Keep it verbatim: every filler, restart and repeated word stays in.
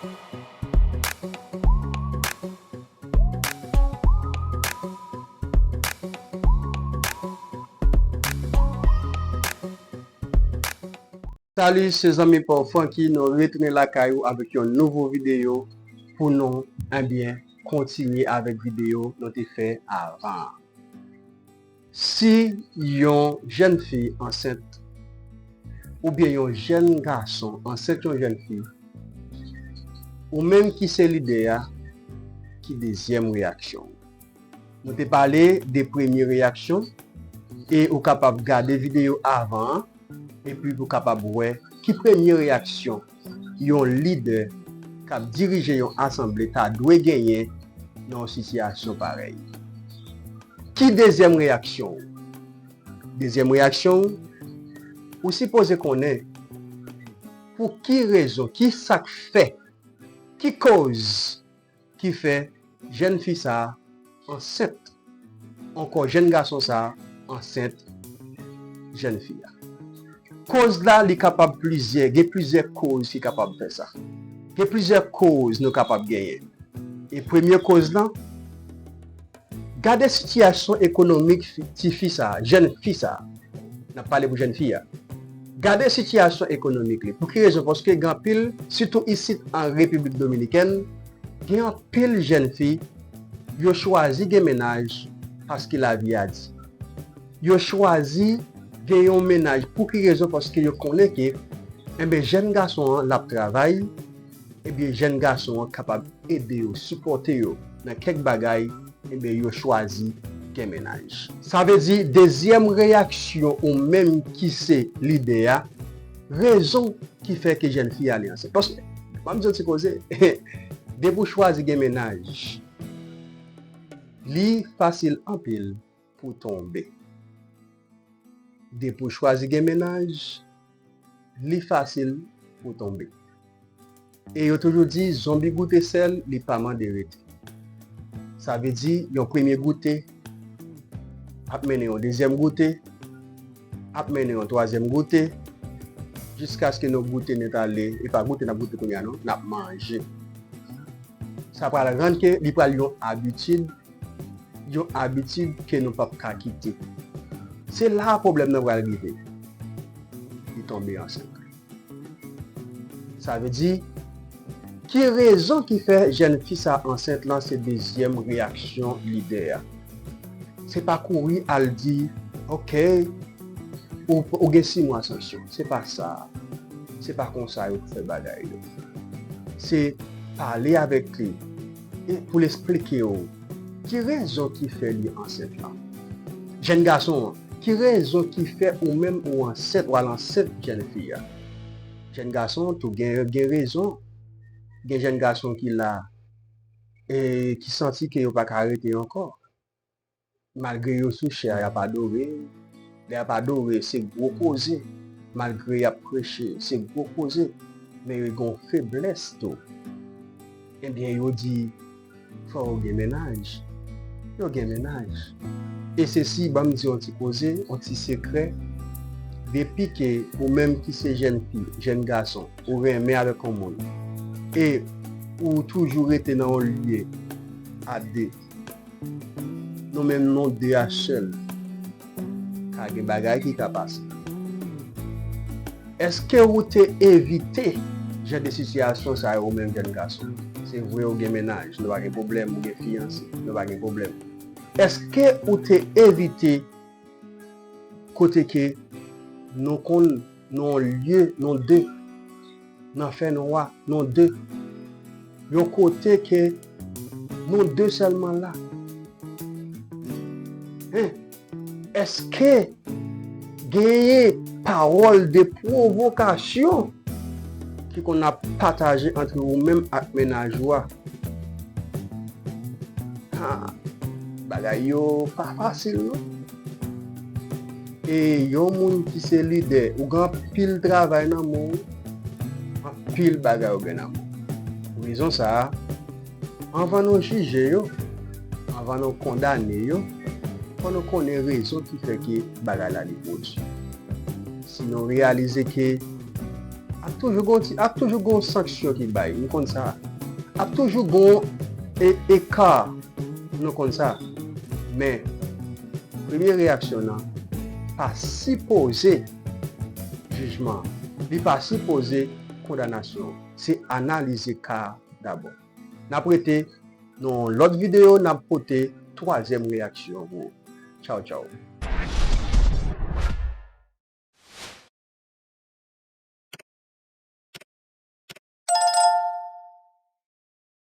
Salut, se zanmi pa w Francky, nou retounen lakay ou avèk yon nouvo videyo pou nou, ebyen, kontinye avèk videyo nou te fè avan an. Si yon jèn fi ansent, oubyen yon jèn gason ansent yon jèn fi, ou menm ki se lidè a, ki dezyèm reyaksyon w? Nou te pale de premye reyaksyon, e ou kapab gade videyo avan an, epi pou kapab wè ki premye reyaksyon yon lidè k ap dirije yon asanble ta dwe genyen nan yon sitiyasyon parèy. Ki dezyèm reyaksyon w? Dezyèm reyaksyon w, ou sipoze konnen pou ki rezon, ki sa k fè, ki koz ki fè jèn fi sa a ansent, ankò jèn gason sa a ansent jèn fi a. Koz la, li kapab plizyè, gen plizyè koz ki kapab fè sa. Gen plizyè koz nou kapab genyen. E premye koz lan, gade sitiyasyon ekonomik fi, tifi sa a, jèn fi sa a. N ap pale pou jèn fi a. Gade sitiyasyon ekonomik li. Pou ki rezon? Paske gen anpil, sitou isit an Repiblik Dominikèn, gen anpil jèn fi, yo chwazi gen mennaj paske lavi a di. Yo chwazi gen yon mennaj. Pou ki rezon? Paske yo konnen ke, enben, jèn gason an, l ap travay, ebyen, jèn gason an kapab ede yo, sipòte yo nan kèk bagay, enben, yo chwazi gen mennaj. Sa vle di, dezyèm reyaksyon ou menm ki se lidè a, rezon ki fè ke jèn fi a li ansent. Paske, ban m di yon ti koze, depi w chwazi gen mennaj, li fasil anpil pou w tonbe. Depi w chwazi gen mennaj, li fasil pou w tonbe. E yo toujou di, zonbi goute sèl, li pa mande rete. Sa vle di, yon premye goute ap mennen yon dezyèm goute, ap mennen yon twazyèm goute, jiskaske nou goute nèt ale, e pa goute n ap goute kounye a non, n ap manje. Sa pral rann ke li pral yon abitid, yon abitid ke nou p ap ka kite. Se la a pwoblèm nan pral rive. Li tonbe ansent. Sa vle di, ki rezon ki fè jèn fi sa ansent lan, se dezyèm reyaksyon lidè a. Se pa kouri al di, "Ok, ou, ou gen sis mwa sanksyon." Se pa sa. Se pa konsa yo fè bagay yo. Se pale avèk li e pou l esplike w ki rezon ki fè li ansent lan. Jèn gason an, ki rezon ki fè ou menm ou ansent, w al ansent jèn fi a? Jèn gason tou gen, gen rezon. Gen jèn gason ki la, e ki santi ke yo pa ka rete ankò. Malgre yo sou chè a, y ap adore. Lè y ap adore, se gwo koze. Malgre y ap preche, se gwo koze. Men yo gen yon feblès tou. Ebyen, yo di, fò yo gen mennaj. Yo gen mennaj. E sesi, ban m di yon ti koze, yon ti sekrè. Depi ke ou menm ki se jèn fi, jèn gason, ou renmen avèk yon moun, e ou toujou rete nan yon lye a de, nou menm nou de a sèl, ka gen bagay ki ka pase. Èske ou te evite jan de sitiyasyon sa yo, ou menm jèn gason? Se vre ou gen mennaj, nou pa gen pwoblèm, ou gen fiyanse, nou pa gen pwoblèm. Èske ou te evite kote ke nou konn nan yon lye, nou de, nan fènwa, nou de, yon kote ke nou de sèlman la? Hein? Èske genyen pawòl de pwovokasyon ki konn ap pataje ant ou menm ak mennaj ou a? Ah, bagay yo pa fasil non. E yon moun ki se lidè, ou gen anpil travay nan men w, anpil bagay ou gen nan men w. Pou rezon sa a, anvan nou jije yo, anvan nou kondane yo, fò nou konnen rezon ki fè ke bagay la li pwodui. Si nou reyalize ke Ap toujou gon ti, ap toujou gon sanksyon ki bay, nou konn sa. Ap toujou gon e, eka, nou konn sa. Men, premye reyaksyon nan pa sipoze jijman, li pa sipoze kondanasyon. Se analize ka dabò. N ap rete nan yon lòt videyo, n ap pote twazyèm reyaksyon pou ou. Tchaw, tchaw.